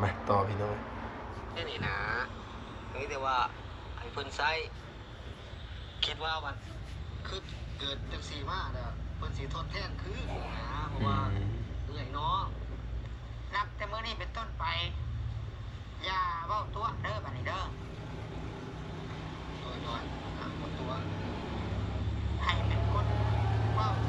ມາຕໍ່ພີ່ນ້ອງ ແຄ່ນີ້ນະ ມີແຕ່ວ່າໃຫ້ເພິ່ນໃຊ້ ຄິດວ່າບັດຄືເກີດຈັ່ງຊີ້ມາແລ້ວ ເພິ່ນຊິທົດແທນຄືນນະ ເພາະວ່າ ອືມ ເອື້ອຍນ້ອງ ນັບແຕ່ມື້ນີ້ເປັນຕົ້ນໄປ ຢ່າເວົ້າຕົວະເດີ ບາດນີ້ເດີ. ໂດຍ ໂດຍ ອ່າ ໝົດຕົວ ໃຫ້ເປັນຄົນເວົ້າ ເ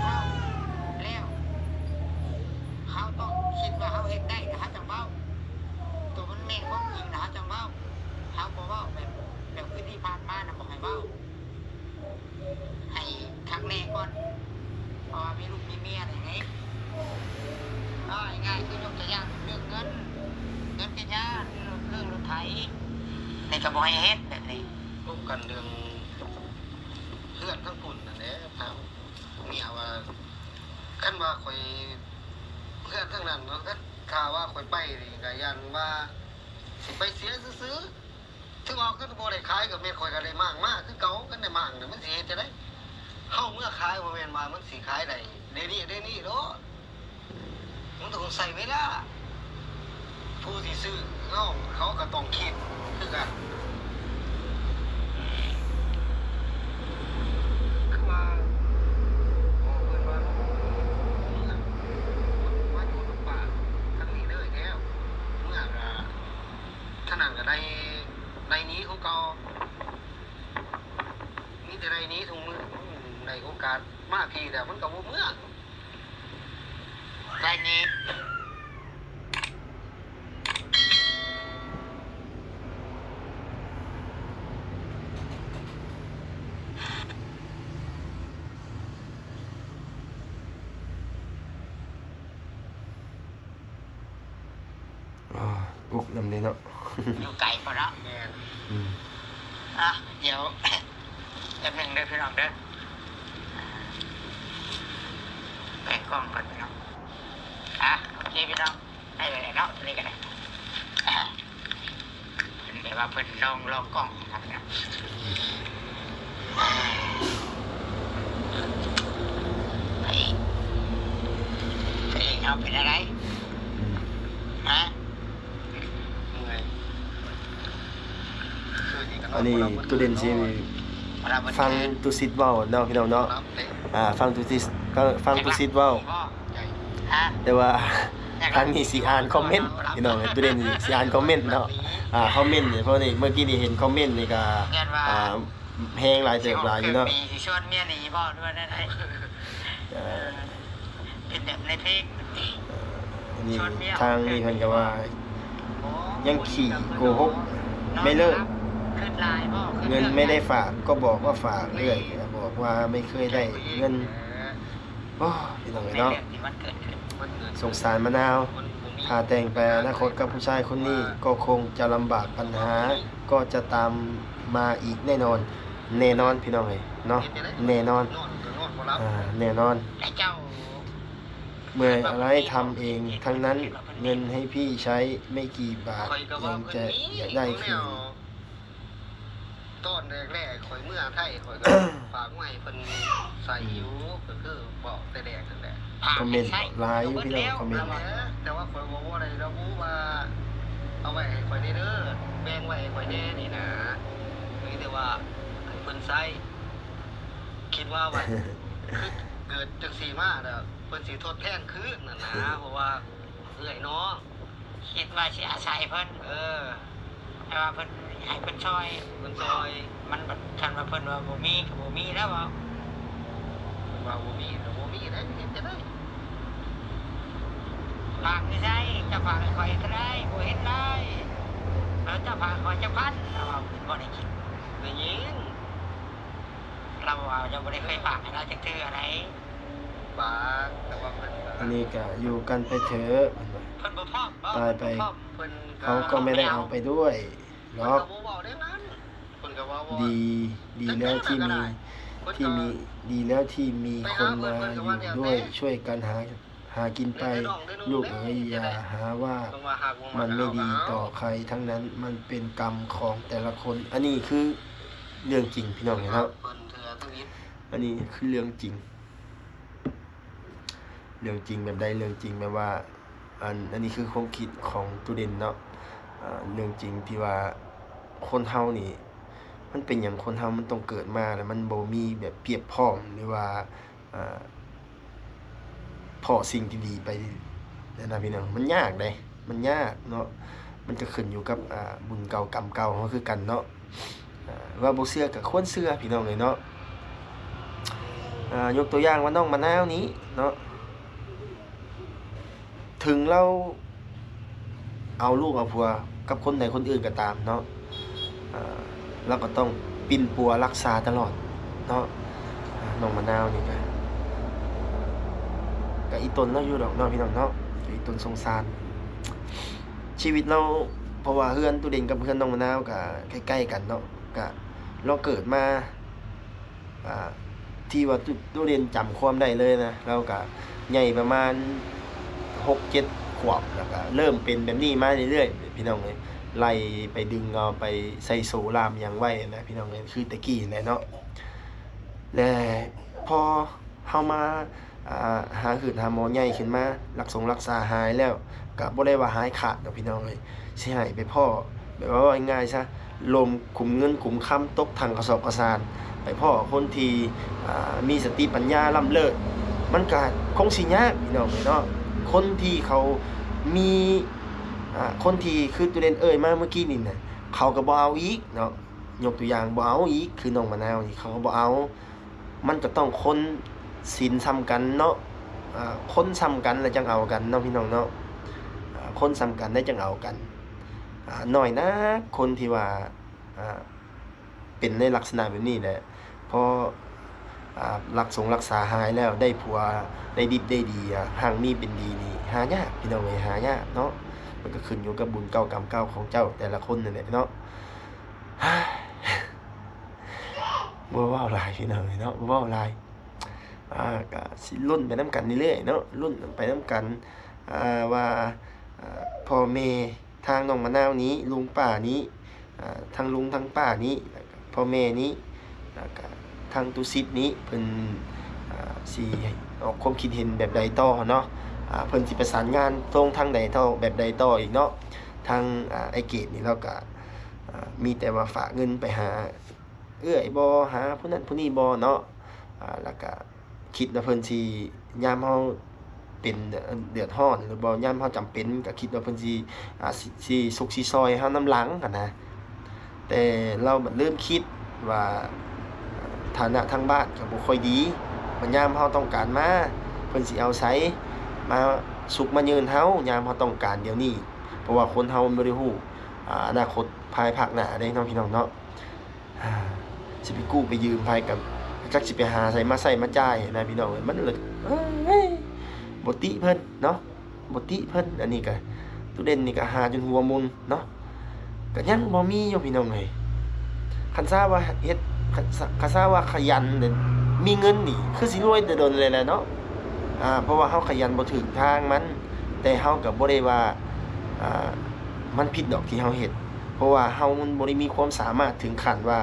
ວົ້າແລ້ວ ເຮົາຕ້ອງຄິດວ່າເຮົາເຮັດໄດ້ ແລ້ວເຮົາຈັ່ງເວົ້າ ໂຕມັນແມ່ນຄວາມຈິງ ແລ້ວເຮົາຈັ່ງເວົ້າ ເຮົາບໍ່ເວົ້າແບບ ແບບຄືທີ່ຜ່ານມານະ ບໍ່ໃຫ້ເວົ້າ. ໃຫ້ຄັກແນ່ກ່ອນ ເພາະວ່າມີລູກມີເມຍແລ້ວໄງ. ເວົ້າງ່າຍໆ ຄືຍົກຕົວຢ່າງເລື່ອງເງິນ ເງິນກະຍາກ ເລື່ອງລົດ ເລື່ອງລົດໄຖ ນີ້ກະບໍ່ໃຫ້ເຮັດແບບນີ້. ລົມກັນເລື່ອງເຮືອນທາງພຸ້ນນັ້ນແຫຼະ ຖາມເມຍວ່າ ຄັນວ່າຂ້ອຍ ເຮືອນທາງນັ້ນ ຖ້າວ່າຂ້ອຍໄປນີ້ກະຢ້ານວ່າຊິໄປເສຍຊື່ໆ. ເຖິງວ່າເຂົາບໍ່ໄດ້ຂາຍ ກໍແມ່ນຂ້ອຍກໍໄດ້ມ້າງມາຄືເກົ່າ. ຄັນໄດ້ມ້າງນີ້ ມັນຊິເຮັດຈັ່ງໃດ? ເຮົາເມືອຂາຍ ບໍ່ແມ່ນວ່າມັນຊິຂາຍໄດ້ເດນີ້ເດນີ້ໂລດ. ມັນຕ້ອງໃຊ້ເວລາ. ຜູ້ທີ່ຊື້ເຮົາ ເຂົາກໍຕ້ອງຄິດຄືກັນ. ຄືວ່າ ເພິ່ນວ່າ ເມືອ ມາຢູ່ນຳປ້າທາງນີ້ເລີຍແລ້ວ ເມືອກໍ ທາງນັ້ນກໍໄດ້ ໄດ້ໜີຄືເກົ່າ ມີແຕ່ໄດ້ໜີທຸກມື້. ໄດ້ໂອກາດມາພີ້ແລ້ວ ມັນກໍບໍ່ເມືອ ໄດ້ໜີ. ອາ ອຸກນຳເດ້ເນາະ ຢູ່ໄກພຸ້ນເນາະ. ແມ່ນ ອືມ ອ່ະ ດຽວ ແປັບໜຶ່ງເດີພີ່ນ້ອງເດີ ແປງກ້ອງກ່ອນພີ່ນ້ອງ. ອ່ະ ໂອເຄພີ່ນ້ອງ ໄດ້ແລ້ວເນາະ ຕົວນີ້ກໍໄດ້. ເພິ່ນແບບວ່າເພິ່ນລອງ ລອງກ້ອງນະ ພະເອກ ພະເອກເຮົາເປັນອະໄລ ອືມ ຮະ? ອັນນີ້ຕູ້ເດັ່ນຊິຟັງຕຸສິດເວົ້າເນາະ ພີ່ນ້ອງເນາະ. ອ່າ ຟັງຕຸສິດ ຟັງ ຟັງຕຸສິດເວົ້າ ແຕ່ວ່າທາງນີ້ຊິອ່ານຄອມເມັນ ພີ່ນ້ອງ. ຕູ້ເດັ່ນຊິອ່ານຄອມເມັນເນາະ ອ່າ ຄອມເມັນນີ້ ເພາະນີ້ເມື່ອກີ້ນີ້ເຫັນຄອມເມັນນີ້ກໍ ອ່າ ແຮງຫຼາຍເຕີບຫຼາຍຢູ່ເນາະ. ຊິຊວນເມຍໜີບໍ່ ຫຼືວ່າແນວໃດ? ເປັນແບບໃນເພງ ເອີ ອັນນີ້ທາງນີ້ເພິ່ນກໍວ່າ ຍັງຂີ້ໂກຫົກ ໄມ່ເລີກ ເງິນໄມ່ໄດ້ຝາກ ກໍບອກວ່າຝາກເລື້ອຍ ບອກວ່າໄມ່ເຄີຍໄດ້ເງິນ. ໂອ້ ພີ່ນ້ອງເອີຍເນາະ ສົງສານມະນາວ. ຖ້າແຕ່ງໄປອະນາຄົດກັບຜູ້ຊາຍຄົນນີ້ ກໍຄົງຈະລຳບາກ ບັນຫາກໍຈະຕາມມາອີກແນ່ນອນ. ແນ່ນອນ ພີ່ນ້ອງເອີຍເນາະ ແນ່ນອນ ອ່າ ແນ່ນອນ. ເມື່ອຍອະໄລທຳເອງທັງນັ້ນ ເງິນໃຫ້ພີ່ໃຊ້ໄມ່ກີ່ບາດ ຍັງຈະຢາກໄດ້ຄືນ. ຕອນແລກໆ ຂ້ອຍເມືອໄທ ຂ້ອຍກໍຝາກມາໃຫ້ເພິ່ນໃຊ້ຢູ່ ກໍຄືບອກແຕ່ແລກນັ້ນແຫຼະ. ຄອມເມັນຫຼາຍຢູ່ ພີ່ນ້ອງ ຄອມເມັນ. ແຕ່ວ່າຂ້ອຍກໍບໍ່ໄດ້ລະບຸວ່າ ເອົາໄວ້ໃຫ້ຂ້ອຍແດ່ເດີ ແບ່ງໄວ້ໃຫ້ຂ້ອຍແດ່ນີ້ນະ ມີແຕ່ວ່າໃຫ້ເພິ່ນໃຊ້. ຄິດວ່າ ວ່າ ຄືເກີດຈັ່ງຊີ້ມາແລ້ວ ເພິ່ນຊິທົດແທນຄືນນັ້ນນະ ເພາະວ່າເອື້ອຍນ້ອງ ຄິດວ່າຊິອາໄສເພິ່ນ ເອີ ແຕ່ວ່າເພິ່ນໃຫ້ເພິ່ນຊ່ອຍ ເພິ່ນຊ່ອຍ ມັນບັດ ຄັນວ່າເພິ່ນວ່າບໍ່ມີກໍບໍ່ມີແລ້ວ ເວົ້າ ເພິ່ນວ່າບໍ່ມີກໍບໍ່ມີແລ້ວ ເຮັດຈັ່ງໃດ? ຝາກຢູ່ໃສ? ເຈົ້າຝາກໃຫ້ຂ້ອຍເທົ່າໃດ? ບໍ່ເຫັນຫຼາຍ ແລ້ວເຈົ້າຝາກຂ້ອຍຈັກພັນ? ລາວເວົ້າ ບໍ່ໄດ້ຍິນ ໄດ້ຍິນ ລາວວ່າເຈົ້າບໍ່ໄດ້ເຄີຍຝາກໃຫ້ລາວຈັກເທື່ອໃດ. ບາດ ແຕ່ວ່າເພິ່ນ ອັນນີ້ກະຢູ່ກັນໄປເຖາະ ເພິ່ນວ່າ ເພິ່ນບໍ່ພ້ອມ ຕາຍໄປ ເພິ່ນກໍ ເຂົາກໍໄມ່ໄດ້ເອົາໄປດ້ວຍຫຼອກ. ເພິ່ນກໍບໍ່ເວົ້າແນວນັ້ນ ເພິ່ນກໍເວົ້າວ່າ ດີ ດີແລ້ວທີ່ມີ ທີ່ມີ ດີແລ້ວທີ່ມີຄົນມາຢູ່ດ້ວຍ ຊ່ວຍກັນຫາ ຫາກິນໄປ ລູກເອີຍ ຢ່າຫາວ່າມັນໄມ່ດີຕໍ່ໃຄທັງນັ້ນ ມັນເປັນກຳຂອງແຕ່ລະຄົນ. ອັນນີ້ຄືເລື່ອງຈິງ ພີ່ນ້ອງເອີຍເນາະ ອັນນີ້ຄືເລື່ອງຈິງ. ເລື່ອງຈິງແບບໃດ? ເລື່ອງຈິງແບບວ່າ ອັນ ອັນນີ້ຄືຄວາມຄິດຂອງຕູເດັ່ນເນາະ. ອາ ເລື່ອງຈິງທີ່ວ່າຄົນເຮົານີ້ ມັນເປັນຫຍັງຄົນເຮົາມັນຕ້ອງເກີດມາແລ້ວມັນບໍ່ມີແບບປຽບພ້ອມ ຫຼືວ່າ ອາ ພໍ້ສິ່ງທີ່ດີໄປຫັ້ນນະພີ່ນ້ອງ. ມັນຍາກເດ້ ມັນຍາກເນາະ. ມັນກໍຂຶ້ນຢູ່ກັບ ອາ ບຸນເກົ່າກຳເກົ່າເຮົາຄືກັນເນາະ. ອາ ວ່າບໍ່ເຊື່ອກໍຄວນເຊື່ອພີ່ນ້ອງເອີຍເນາະ. ອາ ຍົກຕົວຢ່າງວ່ານ້ອງມະນາວນີ້ເນາະ ເຖິງລາວເອົາລູກເອົາຜົວກັບຄົນໃດຄົນອື່ນກໍຕາມເນາະ ອາ ລາວກໍຕ້ອງປິ່ນປົວຮັກສາຕະຫຼອດເນາະ. ອາ ນ້ອງມະນາວນີ້ກໍ ກໍອີ່ຕົນລາວຢູ່ດອກເນາະ ພີ່ນ້ອງເນາະ ກໍອີ່ຕົນສົງສານຊີວິດລາວ. ເພາະວ່າເຮືອນຕູ້ເດັ່ນກັບເຮືອນນ້ອງມະນາວກໍໃກ້ໆກັນເນາະ. ກໍລາວເກີດມາ ອາ ທີ່ວ່າຕູ້ເດັ່ນຈຳຄວາມໄດ້ເລີຍນະ ລາວກະໃຫຍ່ປະມານຫົກເຈັດຂວບ ແລ້ວກະເລີ່ມເປັນແບບນີ້ມາເລື້ອຍໆ ພີ່ນ້ອງເອີຍ. ໄລ່ໄປດຶງເອົາໄປໃສ່ໂສ້ລ່າມຫຍັງໄວ້ນະ ພີ່ນ້ອງເອີຍ ຄືແຕ່ກີ້ຫັ້ນແຫຼະເນາະ. ແລະ ພໍເຮົາມາ ອາ ຫາຮືດຫາໝໍໃຫຍ່ຂຶ້ນມາ ລັກສົງລັກສາຫາຍແລ້ວ ກະບໍ່ໄດ້ວ່າຫາຍຂາດດອກ ພີ່ນ້ອງເອີຍ. ຊິໃຫ້ໄປພໍ້ ແບບວ່າເວົ້າງ່າຍໆຊະ ລົ້ມຂຸມເງິນຂຸມຄຳ ຕົກຖັງກະສອບກະສານ ໄປພໍ້ຄົນທີ່ ອາ ມີສະຕິປັນຍາລ້ຳເລີດ ມັນກະຄົງຊິຍາກ ພີ່ນ້ອງເອີຍເນາະ. ຄົນທີ່ເຂົາມີ ອາ ຄົນທີ່ຄືຕູເດັ່ນເອີ່ຍມາເມື່ອກີ້ນີ້ນະ ເຂົາກໍບໍ່ເອົາອີກເນາະ. ຍົກຕົວຢ່າງ ບໍ່ເອົາອີກ ຄືນ້ອງມະນາວນີ້ ເຂົາກໍບໍ່ເອົາ. ມັນກໍຕ້ອງຄົນສິນສ່ຳກັນເນາະ ອາ ຄົນສ່ຳກັນແລ້ວຈັ່ງເອົາກັນເນາະ ພີ່ນ້ອງເນາະ. ອາ ຄົນສ່ຳກັນແລ້ວຈັ່ງເອົາກັນ. ອາ ໜ້ອຍນັກຄົນທີ່ວ່າ ອາ ເປັນໃນລັກສະນະແບບນີ້ແຫຼະ. ພໍ ອາ ລັກສົງລັກສາຫາຍແລ້ວ ໄດ້ຜົວໄດ້ດິບໄດ້ດີ ອາ ຮັ່ງມີເປັນດີນີ້ຫາຍາກ ພີ່ນ້ອງເອີຍ ຫາຍາກເນາະ. ມັນກໍຂຶ້ນຢູ່ກັບບຸນເກົ່າກຳເກົ່າຂອງເຈົ້າແຕ່ລະຄົນນັ້ນແຫຼະເນາະ. ບໍ່ເວົ້າຫຼາຍ ພີ່ນ້ອງເອີຍເນາະ ບໍ່ເວົ້າຫຼາຍ. ອາ ກະຊິລຸ້ນໄປນຳກັນເລື້ອຍໆເນາະ ລຸ້ນໄປນຳກັນ ອາ ວ່າ ອາ ພໍ່ແມ່ທາງນ້ອງມະນາວນີ້ ລຸງປ້ານີ້ ອາ ທາງລຸງທາງປ້ານີ້ ແລ້ວກະພໍ່ແມ່ນີ້ ແລ້ວກະທາງຕຸສິດນີ້ ເພິ່ນ ອາ ຊິອອກຄວາມຄິດເຫັນແບບໃດຕໍ່ເນາະ. ອາ ເພິ່ນຊິປະສານງານຕົງທາງໃດຕໍ່ ແບບໃດຕໍ່ອີກເນາະ. ທາງ ອາ ອ້າຍເກດນີ້ລາວກະ ອາ ມີແຕ່ວ່າຝາກເງິນໄປຫາເອື້ອຍບໍ່ ຫາຜູ້ນັ້ນຜູ້ນີ້ບໍ່ເນາະ. ອາ ແລ້ວກະຄິດວ່າເພິ່ນຊິ ຍາມເຮົາເປັນເດືອດຮ້ອນ ຫຼືບໍ່ຍາມເຮົາຈຳເປັນ ກະຄິດວ່າເພິ່ນຊິ ອາ ຊິ ຊິຊຸກຊິຊ່ອຍເຮົານຳຫຼັງຫັ້ນນະ. ແຕ່ລາວບັດລືມຄິດວ່າ ຖານະທາງບ້ານກະບໍ່ຄ່ອຍດີ ບັດຍາມເຮົາຕ້ອງການມາ ເພິ່ນຊິເອົາໃສມາຊຸກມາຍືນເຮົາ ຍາມເຮົາຕ້ອງການດຽວນີ້. ເພາະວ່າຄົນເຮົາມັນບໍ່ໄດ້ຮູ້ ອາ ອະນາຄົດພາຍພາກໜ້າເດ້ເນາະ ພີ່ນ້ອງເນາະ. ຊິໄປກູ້ໄປຢືມໃຜ ກະຈັກຊິໄປຫາໃສມາໃຊ້ມາຈ່າຍນະ ພີ່ນ້ອງເອີຍ. ມັນເລີຍ ເອີຍ ບໍ່ຕິເພິ່ນເນາະ ບໍ່ຕິເພິ່ນ. ອັນນີ້ກະ ຕູ້ເດັ່ນນີ້ກະຫາຈົນຫົວໝຸ່ນເນາະ ກະຍັງບໍ່ມີຢູ່ ພີ່ນ້ອງເອີຍ. ຄັນຊາວ່າເຮັດ ຄັນຊາວ່າຂະຫຍັນ ມີເງິນນີ້ ຄືຊິລວຍແຕ່ດົນແລ້ວແຫຼະເນາະ. ອາ ເພາະວ່າເຮົາຂະຫຍັນບໍ່ຖືກທາງມັນ ແຕ່ເຮົາກະບໍ່ໄດ້ວ່າ ອາ ມັນຜິດດອກທີ່ເຮົາເຮັດ ເພາະວ່າເຮົາມັນບໍ່ໄດ້ມີຄວາມສາມາດເຖິງຂັ້ນວ່າ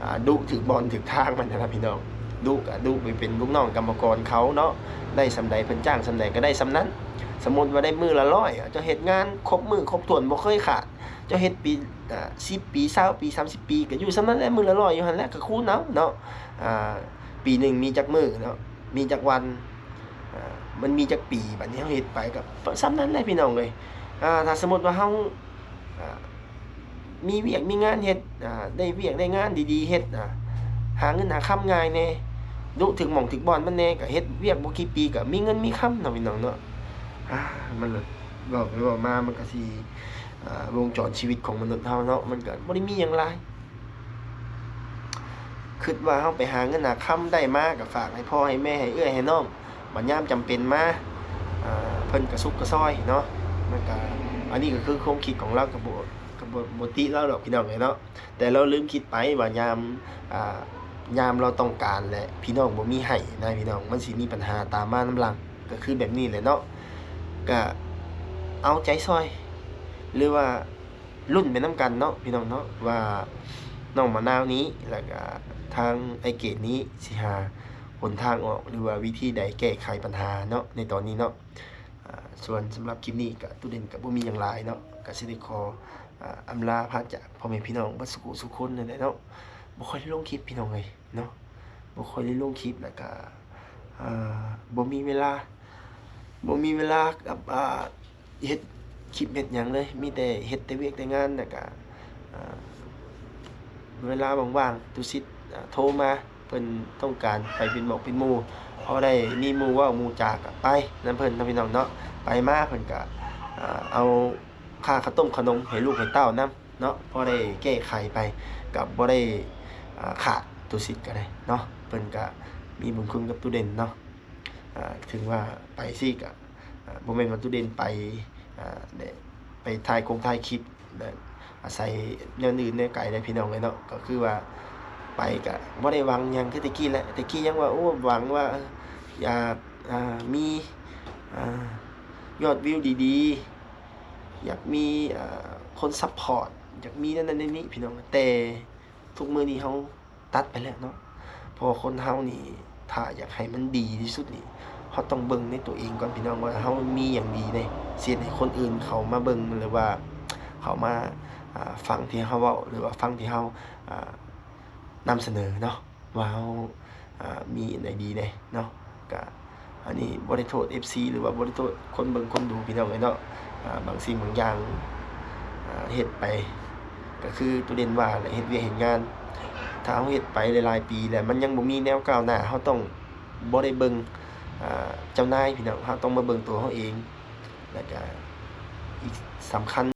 ອາ ດຸຖືກບ່ອນຖືກທາງມັນຫັ້ນນະ ພີ່ນ້ອງ. ດຸກະດຸໄປເປັນລູກນ້ອງກຳມະກອນເຂົາເນາະ ໄດ້ສ່ຳໃດເພິ່ນຈ້າງສ່ຳໃດກະໄດ້ສ່ຳນັ້ນ. ສົມມຸດວ່າໄດ້ມື້ລະຮ້ອຍ ເຈົ້າເຮັດງານຄົບມື້ຄົບຖ້ວນບໍ່ເຄີຍຂາດ ເຈົ້າເຮັດປີ ອາ ສິບປີ ຊາວປີ ສາມສິບປີ ກະຢູ່ສ່ຳນັ້ນແຫຼະ ມື້ລະຮ້ອຍຢູ່ຫັ້ນແຫຼະ ກະຄູນເອົາເນາະ. ອາ ປີໜຶ່ງມີຈັກມື້ເນາະ ມີຈັກວັນ ອາ ມັນມີຈັກປີ ບາດນີ້ເຮົາເຮັດໄປກະສ່ຳນັ້ນແຫຼະ ພີ່ນ້ອງເອີຍ. ອາ ຖ້າສົມມຸດວ່າເຮົາ ອາ ມີວຽກມີງານເຮັດ ອາ ໄດ້ວຽກໄດ້ງານດີໆເຮັດ ອາ ຫາເງິນຫາຄຳງ່າຍແດ່ ດຸຖືກໝ່ອງຖືກບ່ອນມັນແດ່ ກະເຮັດວຽກບໍ່ກີ່ປີກະມີເງິນມີຄຳເນາະ ພີ່ນ້ອງເນາະ. ອາ ມັນເວົ້າໄປເວົ້າມາມັນກະຊິ ອາ ວົງຈອນຊີວິດຂອງມະນຸດເຮົາເນາະ ມັນກະບໍ່ໄດ້ມີຫຍັງຫຼາຍ. ຄິດວ່າເຮົາໄປຫາເງິນຫາຄຳໄດ້ມາ ກະຝາກໃຫ້ພໍ່ໃຫ້ແມ່ ໃຫ້ເອື້ອຍໃຫ້ນ້ອງ ບັດຍາມຈຳເປັນມາ ອາ ເພິ່ນກະຊຸກກະຊ່ອຍເນາະ. ມັນກະ ອັນນີ້ກະຄືຄວາມຄິດຂອງລາວ ກະບໍ່ ກະບໍ່ ບໍ່ຕິລາວດອກ ພີ່ນ້ອງເອີຍເນາະ. ແຕ່ລາວລືມຄິດໄປວ່າຍາມ ອາ ຍາມລາວຕ້ອງການ ແລະ ພີ່ນ້ອງບໍ່ມີໃຫ້ນະ ພີ່ນ້ອງ ມັນຊິມີບັນຫາຕາມມານຳຫຼັງ ກະຄືແບບນີ້ແຫຼະເນາະ. ກະເອົາໃຈຊ່ອຍ ຫຼືວ່າ ລຸ້ນໄປນຳກັນເນາະ ພີ່ນ້ອງເນາະ ວ່ານ້ອງມະນາວນີ້ ແລ້ວກະທາງອ້າຍເກດນີ້ ຊິຫາຫົນທາງອອກ ຫຼືວ່າວິທີໃດແກ້ໄຂບັນຫາເນາະ ໃນຕອນນີ້ເນາະ. ອາ ສ່ວນສຳລັບຄລິບນີ້ກະ ຕູ້ເດັ່ນກະບໍ່ມີຫຍັງຫຼາຍເນາະ ກະຊິໄດ້ຂໍ ອາ ອຳລາພາຈາກພໍ່ແມ່ພີ່ນ້ອງເບິດສູ່ຜູ້ສູ່ຄົນນັ້ນແຫຼະເນາະ. ບໍ່ຄ່ອຍໄດ້ລົງຄລິບພີ່ນ້ອງເອີຍເນາະ ບໍ່ຄ່ອຍໄດ້ລົງຄລິບ ແລ້ວກະ ອາ ບໍ່ມີເວລາ ບໍ່ມີເວລາກັບ ອາ ເຮັດຄລິບເຮັດຫຍັງເລີຍ ມີແຕ່ເຮັດແຕ່ວຽກແຕ່ງານ ແລ້ວກະ ອາ ເວລາວ່າງໆ ຕຸສິດ ອາ ໂທມາ ເພິ່ນຕ້ອງການໄປເປັນໝູ່ເປັນໝູ່ ພໍໄດ້ມີໝູ່ເວົ້າໝູ່ຈາ ກະໄປນຳເພິ່ນເນາະ ພີ່ນ້ອງເນາະ. ໄປມາເພິ່ນກະ ອາ ເອົາຄ່າເຂົ້າຕົ້ມເຂົ້າໜົມໃຫ້ລູກໃຫ້ເຕົ້ານຳເນາະ ພໍໄດ້ແກ້ໄຂໄປ ກະບໍ່ໄດ້ ອາ ຂາດ ຕຸສິດກະໄດ້ເນາະ ເພິ່ນກະມີບຸນຄຸນກັບຕູ້ເດັ່ນເນາະ. ອາ ເຖິງວ່າໄປຊີ້ກະ ອາ ບໍ່ແມ່ນວ່າຕູ້ເດັ່ນໄປ ອາ ໄດ້ໄປຖ່າຍກົງຖ່າຍຄລິບ ແລະ ອາໄສແນວອື່ນແນວໄກໄດ໋ພີ່ນ້ອງເອີຍເນາະ. ກະຄືວ່າໄປກະບໍ່ໄດ້ຫວັງຫຍັງຄືແຕ່ກີ້ແຫຼະ ແຕ່ກີ້ຍັງວ່າ ໂອ້ ຫວັງວ່າ ເອີ ຢາກ ອາ ມີ ອາ ຍອດວິວດີໆ ຢາກມີ ອາ ຄົນຊັບພອດ ຢາກມີແນວນັ້ນແນວນີ້ພີ່ນ້ອງ ແຕ່ທຸກມື້ນີ້ເຮົາ ຕັດໄປແລ້ວເນາະ ເພາະວ່າຄົນເຮົານີ້ ຖ້າຢາກໃຫ້ມັນດີທີ່ສຸດນີ້ ເຮົາຕ້ອງເບິ່ງໃນຕົວເອງກ່ອນພີ່ນ້ອງ ວ່າເຮົາມີຫຍັງດີແດ່ ຊິເຮັດໃຫ້ຄົນອື່ນເຂົາມາເບິ່ງ ຫຼືວ່າເຂົາມາ ອາ ຟັງທີ່ເຮົາເວົ້າ ຫຼືວ່າຟັງທີ່ເຮົາ ອາ ນຳສະເໜີເນາະ ວ່າເຮົາ ອາ ມີອັນໃດດີແດ່ເນາະ. ກະ ອັນນີ້ບໍ່ໄດ້ໂທດເອັຟຊີ ຫຼືວ່າບໍ່ໄດ້ໂທດຄົນເບິ່ງຄົນດູພີ່ນ້ອງເອີຍເນາະ. ອາ ບາງສິ່ງບາງຢ່າງ ອາ ເຮັດໄປ ກະຄືຕູ້ເດັ່ນວ່າແຫຼະ ເຮັດວຽກເຮັດງານ ຖ້າເຮົາເຮັດໄປຫຼາຍໆປີແລ້ວ ມັນຍັງບໍ່ມີແນວກ້າວໜ້າ ເຮົາຕ້ອງບໍ່ໄດ້ເບິ່ງ ອາ ເຈົ້ານາຍພີ່ນ້ອງ ເຮົາຕ້ອງມາເບິ່ງໂຕເຮົາເອງ. ແລ້ວກະອີກສຳຄັນ